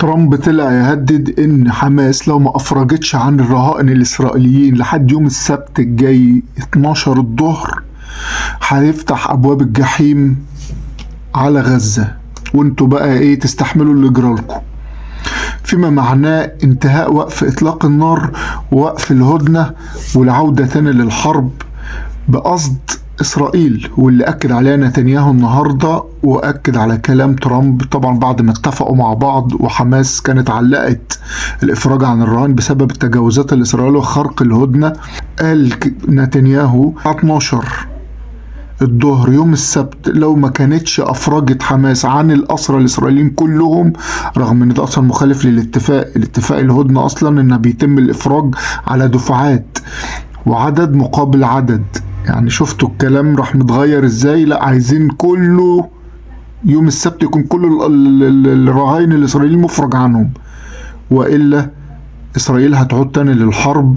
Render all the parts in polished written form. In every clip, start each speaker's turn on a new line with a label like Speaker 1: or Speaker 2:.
Speaker 1: ترامب طلع يهدد ان حماس لو ما افرجتش عن الرهائن الاسرائيليين لحد يوم السبت الجاي 12 الظهر هيفتح ابواب الجحيم على غزة، وانتوا بقى ايه تستحملوا اللي جرالكم، فيما معناه انتهاء وقف اطلاق النار ووقف الهدنة والعودة تاني للحرب بقصد اسرائيل، واللي اكد عليها نتنياهو النهارده واكد على كلام ترامب طبعا بعد ما اتفقوا مع بعض. وحماس كانت علقت الافراج عن الرهائن بسبب التجاوزات الاسرائيلية وخرق الهدنة. قال نتنياهو 12 الظهر يوم السبت لو ما كانتش افرجت حماس عن الاسرى الاسرائيليين كلهم، رغم ان ده اصلا مخالف للاتفاق، الاتفاق الهدنة اصلا ان بيتم الافراج على دفعات وعدد مقابل عدد. يعني شفتوا الكلام راح متغير ازاي؟ لا، عايزين كله يوم السبت يكون كل الرهائن الاسرائيليين مفرج عنهم، والا اسرائيل هتعود تاني للحرب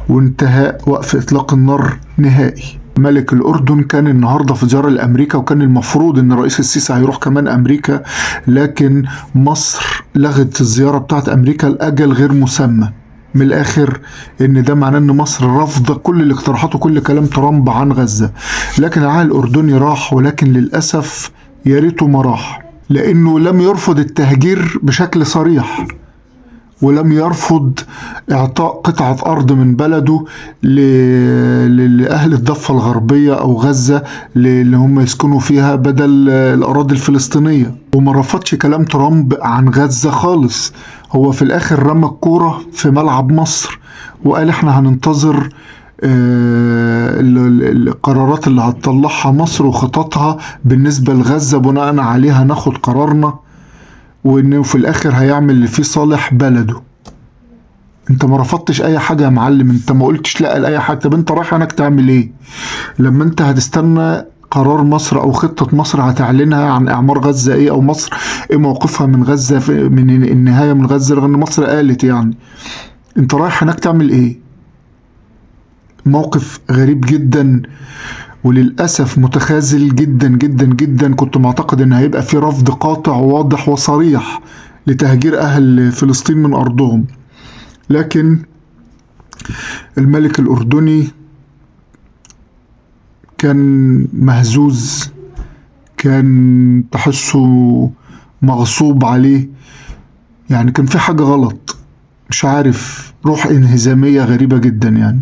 Speaker 1: وانتهاء وقف اطلاق النار نهائي. ملك الاردن كان النهارده في زيارة لامريكا، وكان المفروض ان رئيس السيسي هيروح كمان امريكا، لكن مصر لغت الزيارة بتاعت امريكا لاجل غير مسمى. من الاخر ان ده معناه ان مصر رافضه كل الاقتراحات وكل كلام ترامب عن غزة. لكن العاهل الاردني راح، ولكن للاسف يا ريته ما راح، لانه لم يرفض التهجير بشكل صريح، ولم يرفض إعطاء قطعة أرض من بلده لأهل الضفة الغربية أو غزة اللي هم يسكنوا فيها بدل الأراضي الفلسطينية، وما رفضش كلام ترامب عن غزة خالص. هو في الآخر رمى الكورة في ملعب مصر وقال احنا هننتظر القرارات اللي هتطلعها مصر وخططها بالنسبة لغزة، بناء عليها ناخد قرارنا، وانه في الاخر هيعمل اللي فيه صالح بلده. انت ما رفضتش اي حاجة يا معلم، انت ما قلتش لا لاي حاجة. طب انت رايح هناك تعمل ايه لما انت هتستنى قرار مصر او خطة مصر هتعلنها عن اعمار غزة ايه، او مصر ايه موقفها من غزة من النهاية من غزة، رغم ان مصر قالت يعني. انت رايح هناك تعمل ايه؟ موقف غريب جدا وللأسف متخاذل جدا جدا جدا. كنت معتقد ان هيبقى في رفض قاطع واضح وصريح لتهجير اهل فلسطين من ارضهم، لكن الملك الاردني كان مهزوز، كان تحسه مغصوب عليه، يعني كان في حاجة غلط، مش عارف، روح انهزامية غريبة جدا يعني.